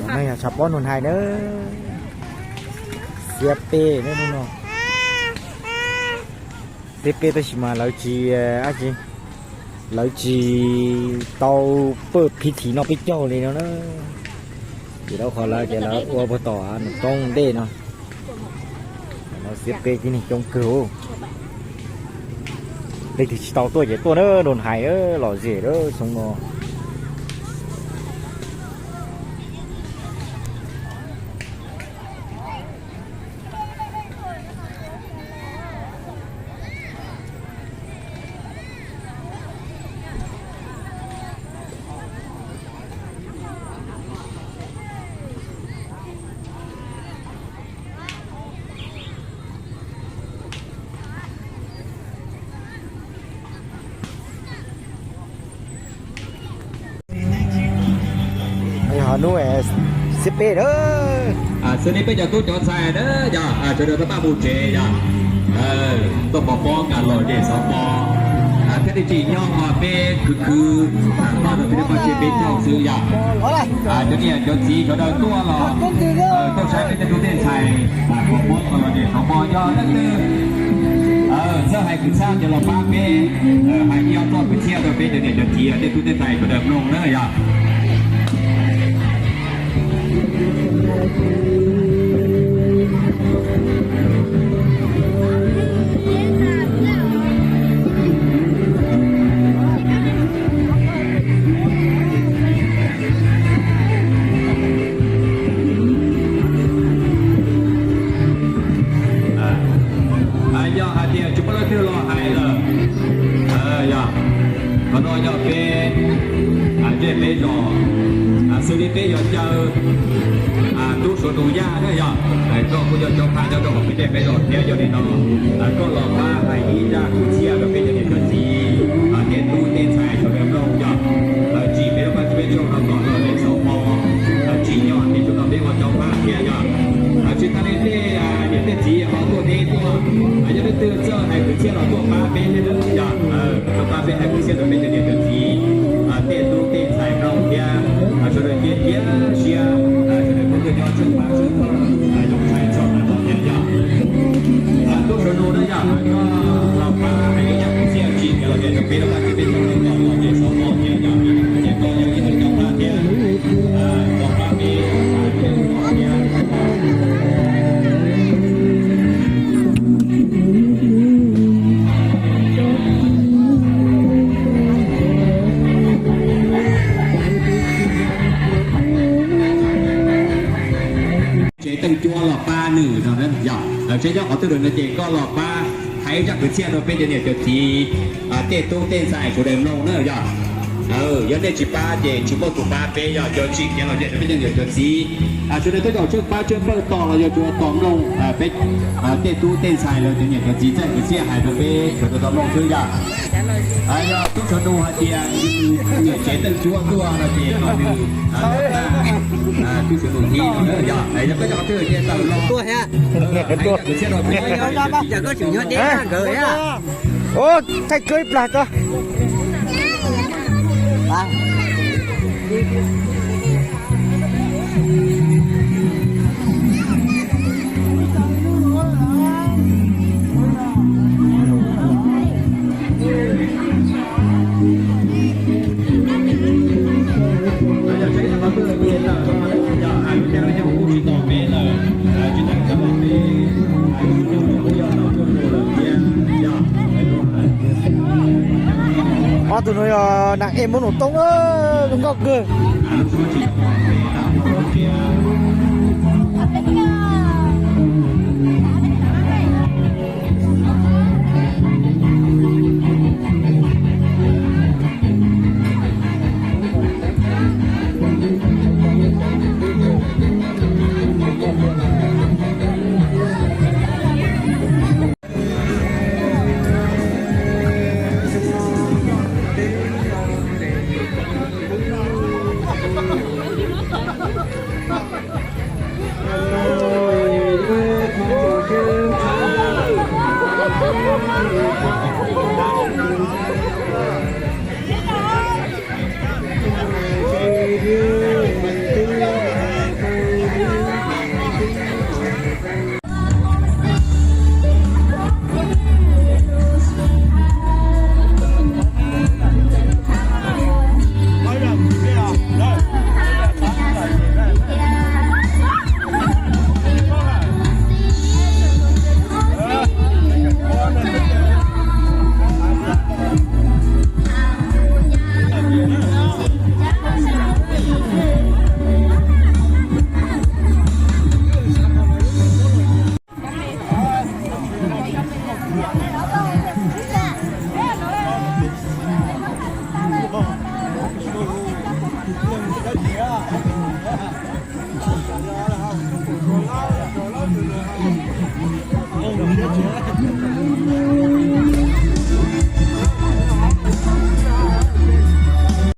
No yog tshav pob Nus Hais na, xiab peb na no. Xiab peb tab sis mas lawv tsis, lawv tsis tau pawj phiv thim noj peb caug li no na. Vim rau qhov lawv tias lawv ua puag tom Nus Toob ntej no. Xiab peb tib neeg coob kawg. Leej twg tsis tau tuaj ces tuaj na, Nus Hais lom zem xyoo no. Ho hnub xiab peb na. Xws li peb cov tub cov ntxhais na yog sawv daws tau pab mus tsev yog tuaj pov pob kam los zem xov pos thiab tsis nyob ho peb khwv khwv noj rau peb lub paj tsib peb caug xwb yog cov niam cov txiv sawv daws tuaj los tuaj saib peb tej tub tej ntxhais pov pob kom los zem xov pos yog leej twg txawj hais kwv txhiaj ces los pab peb hais ib ob txoj kwv txhiaj rau peb cov niam cov txiv tej tub tej ntxhais sawv daws mloog na yog. Yog hais tias tsis muaj leej twg los hais lawm, yog qhov no yog peb zej peb zos, xws li peb yuav caw tub Suav Nus Yaj na yog, koj kuj yog cov pab nyob rau hauv peb zej peb zos thiab. Yog li no koj los pab hais ib zaj kwv txhiaj rau peb cov niam cov txiv, tej tub tej ntxhais sawv daws mloog yog, tsim peb lub paj tsib peb caug no kom los zem xov pos, tsim nyog tej tug no peb ua cov pab thiab yog. Tsis tas li tej niam tej txiv ho tuaj teb tuaj, yog leej twg txawj hais kwv txhiaj los tuaj pab peb thiab yog, tuaj pab peb hais kwv txhiaj rau peb cov niam cov txiv, tej tub tej ntxhais mloog thiab, sawv daws cia cia siab, sawv daws pub kawg nyob tsheej pab tsheej pawg, zoo ntshai txog tag nrho thiab yog. Tub Suav Nus na yog, koj los pab hais ib zaj kwv txhiaj tsim nyog los zem rau peb lub paj tsib peb caug no kom los zem xov pos thiab yog, ces koj yog ib tug cov pab thiab, los pab peb thiab. Tsev Teej Cuab los pab nws no yog, tsev nyob qhov twg lawm no ces koj los pab hais ib zaj kwv txhiaj rau peb cov niam cov txiv, tej tub tej ntxhais sawv daws mloog na yog. Yog nej tsis pab ces tsis muaj tus pab peb yog, cov tsim kev los zem rau peb cov niam cov txiv. Sawv daws tej zaum tsheej pab tsheej pawg tos los yog tsuas tos mloog peb tej tub tej ntxhais lawv cov niam cov txiv txawj kwv txhiaj hais rau peb sawv daws tau mloog xwb yog. Yog tub Suav Nus hais tias nyiam Tsev Teej Cuab tuaj no ces kom nws, tub Suav Nus thib no yog, yog peb cov twg ces tawm los tuaj thiab. Hais kwv txhiaj rau peb, yog koj tseem nyob deb nkawd thiab. Thaij cuab ib plag tso. Ob tug no yog nam ej Hmoob Nus Toob, zoo nkauj kawg.